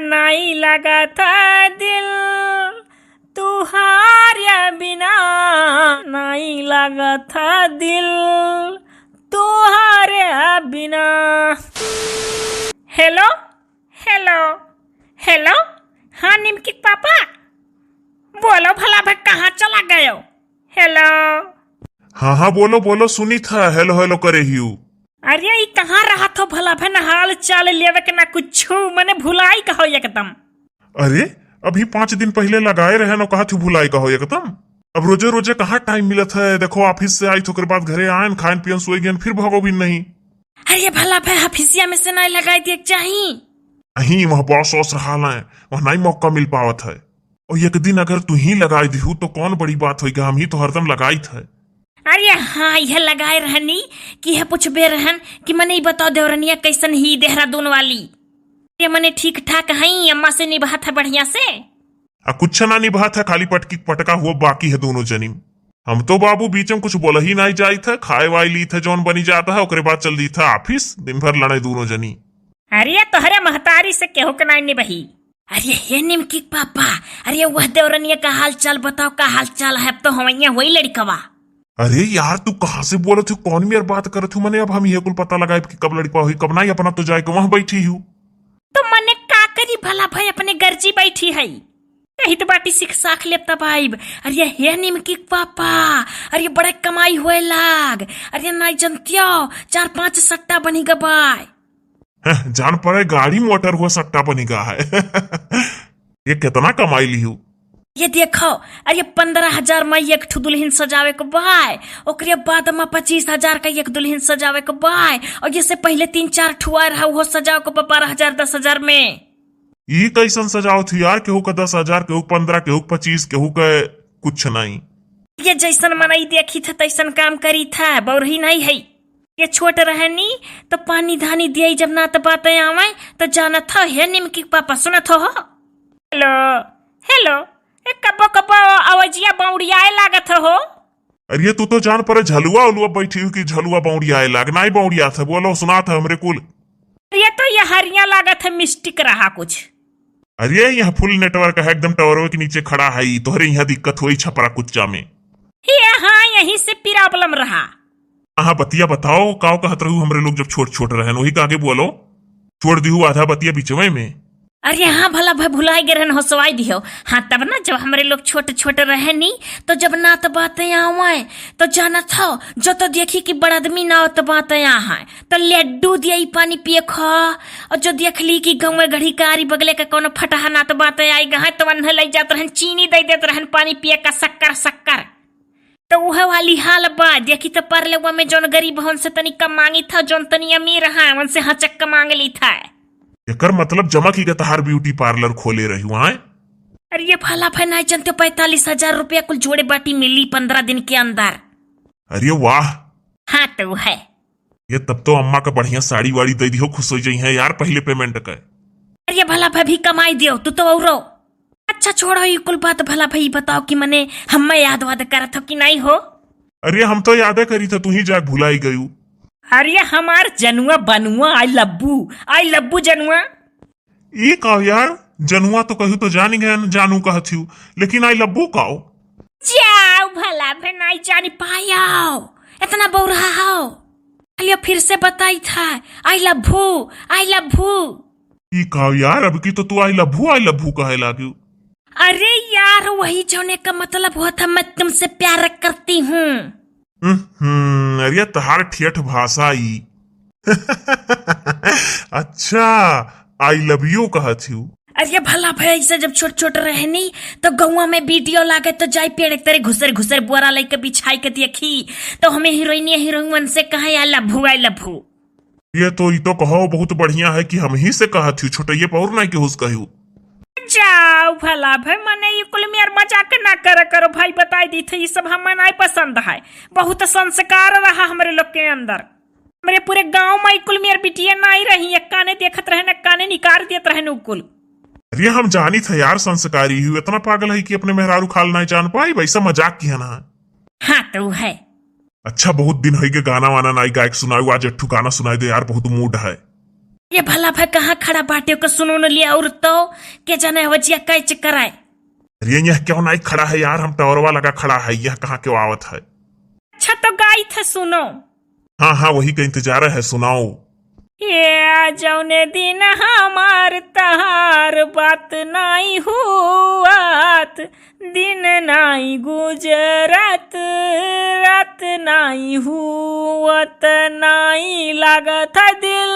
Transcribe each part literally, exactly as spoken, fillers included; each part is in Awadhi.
नाई लागत है दिल तुहारे बिना, नाई लागत है दिल तुहारे बिना। हेलो, हेलो, हेलो, हाँ निमकी के पापा, बोलो भला भाई, कहाँ चला गयो? हेलो। हाँ, हाँ, बोलो, बोलो, सुनी था, हेलो, हेलो करे हियू। अरे, ई कहाँ रहत हो भला भाई, ना हाल चाल लेवे के, ना कुछू, मने भुलाई का हो एकदम। अरे, अभी पाँच दिन पहिले लगाए रहे न, कहा थी भुलाई का हो एकदम। अब रोजे रोजे कहाँ टाइम मिलत है? देखो, ऑफिस से आई तो ओकर बाद घरे आयन, खायन पियन, सोई गयन, फिर भगो भी नहीं। अरे भला भाई, हफिसिया में से नहीं लगाई दिए के चाही। नहीं, वहाँ बॉस वॉस रहा है, वहाँ नहीं मौका मिल पावत है। और एक दिन अगर तू ही लगाई दिहू तो कौन बड़ी बात होइगा, हम ही तो हरदम लगाई थे। अरे हाँ, यह लगाए रहनी कि यह पूछबे रहन कि मने ई बताओ देवरनिया कैसन ही देहरादून वाली? ये मने ठीक ठाक हई, अम्मा से निभात है बढ़िया से? आ कुछ ना निभात है, खाली पटकी पटका हुआ बाकी है दोनों जनी। हम तो बाबू बीच में कुछ बोला ही नहीं जाई था, खाए वाई ली था जौन बनी जाता है, ओकरे बाद चल दी था ऑफिस, दिन भर लड़े दोनों जनी। अरे तोहरे महतारी से केहू के नहीं निबही। अरे हे निमकी के पापा, अरे वह देवरनिया का हाल चाल बताओ, का हाल चाल है? अब तो हवैया वही लड़कवा। अरे यार, तू कहाँ से बोलत हो, कौन मेर बात करत हो? मने अब हम ये कुल पता लगाए कि कब लड़कवा हुई, कब नहीं, अपना तो जाए के वहाँ बैठी हूँ। तो मने का करी भला भाई, अपने गर्जी बैठी है, कही तो बाटी सीख साख लेब तब आइब। अरे हे निमकी के पापा, अरे बड़े कमाई होए लाग, अरे नहीं जनतियो, चार पांच सट्टा बनी गबाय। हैं, जान पड़े गाड़ी मोटर हुआ सट्टा बनी गा है। ये कितना कमाई लिहू? ये देखो, अरे पन्द्रह हजार में एक ठो दुल्हन सजावे के बाय, ओकरे बाद में पच्चीस हजार का एक दुल्हन सजावे के बाय, और जैसे पहले तीन चार ठो आए रहा, वो सजावे के बा बारह हजार, दस हजार में। ई कैसन सजावत ही यार? केहू का दस हजार, केहू पन्द्रह, केहू पच्चीस, केहू का कुछ नहीं। ये जैसन मनई देखी था तैसन काम करी था, बौरही नहीं है। ये छोट रहनी तो पानी धानी दिए, जब ना तो बातें आवे तो जानत हो। हे निमकी के पापा, सुनत हो? हेलो, हेलो, ए कब्बो कब्बो आवाजिया बौड़ियाए लागत हो। अरे तू तो जान परे झलुआ उलुआ बैठी हो कि झलुआ बौड़ियाए लाग, नाई बौड़िया था, बोलो सुनात है हमरे कुल। अरे तो ये हरिया लागत है, मिस्टेक रहा कुछ। अरे यहाँ फुल नेटवर्क है, एकदम टावरों के नीचे खड़ा है, तोहरे यहाँ दिक्कत होई छपरा कुच्चा में। ये हाँ, यहीं से प्रॉब्लम रहा। हाँ, बतिया बताओ, काव कहत रहू हमरे लोग जब छोट छोट रहन, वही का आगे बोलो। छोड़ दिहू आधा बतिया बिचवे में। अरे हाँ, भला भाई भुलाए गए रहन, हंसवाई दिहो। हाँ, तब ना जब हमरे लोग छोट छोट रहे नी, तो जब नात बातें आवे, तो जानत हो, जो तो देखी कि बड़ आदमी नात बातें आ है, तो लड्डू दिया ई पानी पिए खा। और जो देख ली कि गाँव घड़ी कारी बगले का कोनो फटहा नात बातें आई गए, तो वन्हे ले जात रहन, चीनी दे देत रहन पानी पिए का, शक्कर शक्कर। तो उहे वाली हाल बा। देखी तो परलेवा में जौन गरीब हन से तनी कम मांगी था, जौन तनी अमीर है उनसे हचक के मांग ली था। एकर मतलब जमा की के तहार ब्यूटी पार्लर खोले रही वहाँ? अरे ये भला भाई नहीं जानते, पैंतालीस हजार रुपया कुल जोड़े बाटी मिली पन्द्रह दिन के अंदर। अरे वाह। हाँ तो है। ये तब तो अम्मा का बढ़िया साड़ी वाड़ी दे दियो, खुश हो जाई है यार पहले पेमेंट का। अरे भला भाई भी कमाई दियो तू तो औरो। अच्छा छोड़ो ये कुल बात, भला भाई बताओ कि मने हम्मे याद वाद करत हो कि नहीं हो? अरे हम तो यादे करी था, तू ही जाग भुलाई गयू। अरे हमार जनुआ बनुआ, आई लब्बू, आई लब्बू जनुआ। ई काव यार, जनुआ तो कहू तो जानी गए न, जानू कहत हूँ, लेकिन आई लब्बू काव? जाओ भला भाई नहीं जानी पायो, इतना बौरा हो। चलिए फिर से बताई था, आई लब्बू, आई लब्बू। ई काव यार, अब की तो तू आई लब्बू, आई लब्बू कहे लागी। अरे यार, वही जौने का मतलब हुआ था, मैं तुमसे प्यार करती हूँ। हम्म, अरे तहार ठेठ भाषा ई। अच्छा, आई लव यू कहत हूँ। अरे भला भाई, ऐसे जब छोट छोट रहनी तो गौवा में वीडियो लागे तो जाई पेड़ एक तरे घुसर घुसर बोरा लेके बिछाई के देखी तो हमें हीरोइनिया हीरोइन से कहे आई लव यू, आई लव यू। ये तो, ई तो कहो बहुत बढ़िया है कि हम ही से कहत हूँ, छोटइये पर और नहीं केहू से कहू। जाओ भला भाई, मने ये कुल मेर मजाक ना करे करो भाई, बताई दी थे, ये सब हमें नहीं पसंद है। बहुत संस्कार रहा हमरे लोग के अंदर। हमरे पूरे गांव में कुल मेर बिटिया नहीं रही, एक काने देखत रहन, एक काने निकार देत रहन उ कुल। अरे हम जानी था यार, संस्कारी हूँ, इतना पागल है कि अपने मेहरारू खाल नहीं जान पाई, वैसा मजाक किया ना। हाँ तो है। अच्छा, बहुत दिन होइगे गाना वाना नाई गायक सुनाऊ, आज एक ठो गाना सुनाई दे यार, बहुत मूड है। ये भला भाई कहाँ खड़ा बाटे, ओके सुनो न लिया और तो के जाने हवजिया कैच कराए। अरे यह क्यों नहीं खड़ा है यार, हम टॉवरवा लगा खड़ा है, यह कहाँ क्यों आवत है? अच्छा तो गाई थे सुनो। हाँ हाँ, वही का इंतजार है, सुनाओ। ये जौने दिन हमार तहार बात नाई हुआत, दिन नाई गुजरत, रात नाई हुआत, नाई लागत दिल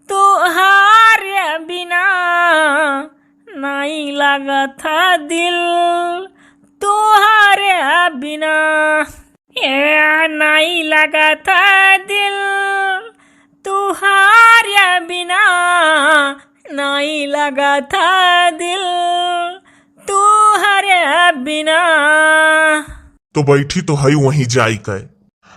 तोहार बिना, नाई लागत दिल तोहार बिना। ए, नाई लागत दिल तोहार बिना, नाई लागत दिल तोहार बिना। तो बैठी तो हई वहीं जाई के।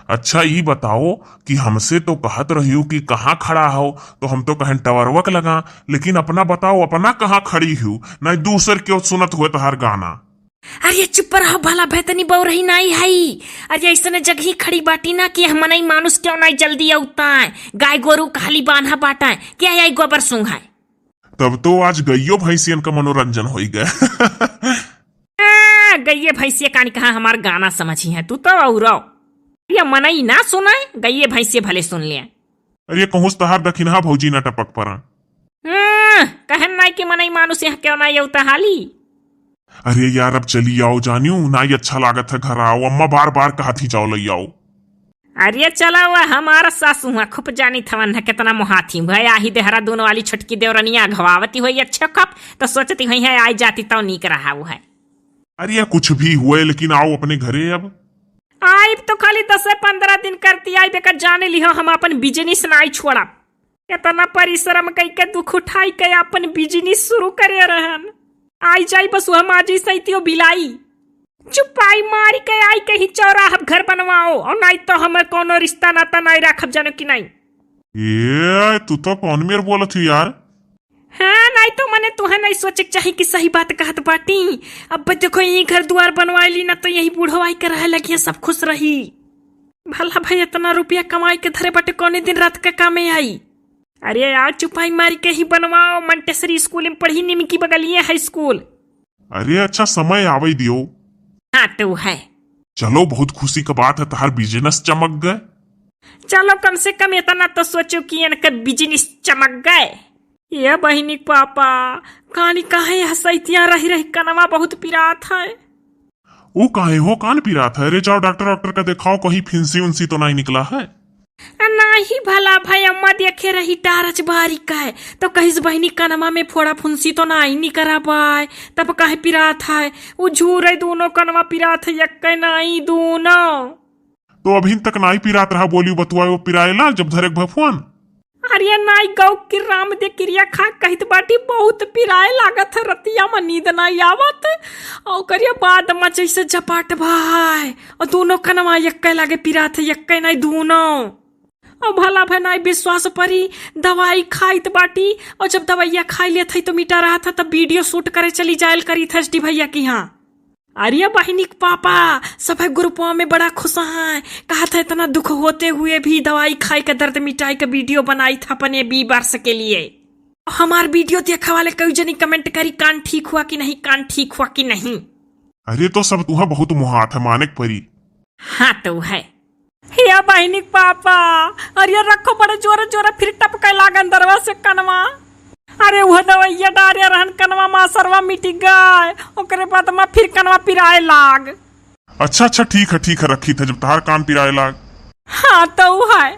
अच्छा, ई बताओ कि हमसे तो कहत रहियो कि कहाँ खड़ा हो, तो हम तो कहन टॉवरवा के लगा, लेकिन अपना बताओ, अपना कहाँ खड़ी हो, नहीं दूसर क्यों सुनत हुए तोहार गाना। अरे चुप रहो भला, भैतनी बौरही नाई हई। अरे ऐसने जगही खड़ी बाटी ना कि हम मनई मानुष क्यों नाई जल्दी अउताए, गाय गोरू खाली बान्हा बाटाए, क्या आई गोबर सूंघाए। तब तो आज गइयो भैंसियन का मनोरंजन होई गए। आ, गइये भैंसिया कानी कहाँ हमार गाना समझी है, तू तो औरो। ये मनई ना सुनाए, गइये भैंसिया भले सुन ले। अरे कहूँस तहार दखिनहा भौजी ना टपक परा। हम्म, कहन नाई कि मनई मानुष यहाँ क्यों नाई अउता हाली। अरे यार अब चली आओ जानियो, नाई अच्छा लागत है घर आओ, अम्मा बार बार कहत ही जाओ लई आओ। अरे चला हुआ हमारा सासू हुआ खूब जानी थवन है कितना मोहाती हुआ है, आही देहरादून वाली छोटकी देवरनिया घवावती हुई अच्छे खप, तो सोचती हुई है आई जाती तो नीक रहा हुआ है। अरे यार कुछ भी हुए लेकिन आओ अपने घरे अब। आइब तो खाली दस पन्द्रह दिन करती आइब, एकर जाने लिहो हम अपन बिजनेस नाई छोड़ब। इतना परिश्रम कई के दुख उठाई के अपन बिजनेस शुरू करे रहन। आई जाई बस हम आज ही सैतियो बिलाई। चुपाई मारी के आई कहीं चौराहब घर बनवाओ, और नाई तो हमें कोनो रिश्ता नाता नाई राखब जानो कि नाई। ए, तू तो कौन मेर बोलत ही यार? हाँ, नाई तो मने तुहे नाई सोचे के चाही कि सही बात कहत बाटी। अब देखो, यही घर दुआर बनवाई ली ना, तो यही बूढ़ो आई के रहे लगिया, सब खुश रही। भला भाई, इतना रुपया कमाई के धरे बाटे, कौने दिन रात का कामे आई? अरे यार, चुपाई मारी के ही बनवाओ, मंटेसरी स्कूल में पढ़ी, निमकी बगलिए है स्कूल। अरे अच्छा, समय आवे दियो। हाँ, तो है। चलो, बहुत खुशी का बात है, तहार बिजनेस चमक गए। चलो, कम से कम इतना तो सोचो कि इनका बिजनेस चमक गए। ये बहिनी के पापा, कानी काहे यह सैतिया रही रही कनवा बहुत पिरात है। ऊ काहे हो, कान पिरात है रे? जाओ डॉक्टर, डॉक्टर का देखाओ, कहीं फिंसी उंसी तो नाई निकला है। आ, नाहीं भला भाई, अम्मा देखे रही टारच बारी का है, तो कहिस बहिनी कनमा में फोड़ा फुंसी तो नाई निकरा बाय, तब काहे पिरात है? ऊ झूरे दूनो कनमा पिरात है, यक्के नाई दूनो। तो अभिन तक नाई पिरात रहा, बोली बतुआ वो पिराए लाग जब धरे के भफुअन। अरे नाई गौ की राम दे किरिया खा कहित बाटी, बहुत पिराए लागत है, रतिया में नींद नाई आवत। और करिया बाद में जैसे झपाट भाई, और दोनों कनवा यक्के लागे पिरात है, यक्के नाई दोनों। और भला भाई नाई विश्वास परी, दवाई खाइत बाटी, और जब दवाइया खाई लेत है तो मिटा रहा था, तब वीडियो शूट करे चली जायल करी था एसडी भैया की यहाँ। अरे बहिनी के पापा, सभे ग्रुपवा में बड़ा खुश हैं, कहत है इतना दुख होते हुए भी दवाई खाए के दर्द मिटाए के वीडियो बनाई था अपने बीबर्स के लिए। हमार वीडियो देखे वाले कई जनी कमेंट करी, कान ठीक हुआ कि नहीं, कान ठीक हुआ कि नहीं। अरे तो सब तुहा बहुत मुहात है, माने के परी। हाँ तो है। हे बहिनी के पापा, अरे रखो बड़े जोरे जोरे फिर टपके लाग अंदरवा से कनवा। अरे वह दवाइया डारे रहन कनवा मा सरवा मिटी गए, ओकरे बाद मा फिर कनवा पिराए लाग। अच्छा अच्छा, ठीक है ठीक है, रखी थे जब तहार कान पिराए लाग। हाँ तो है।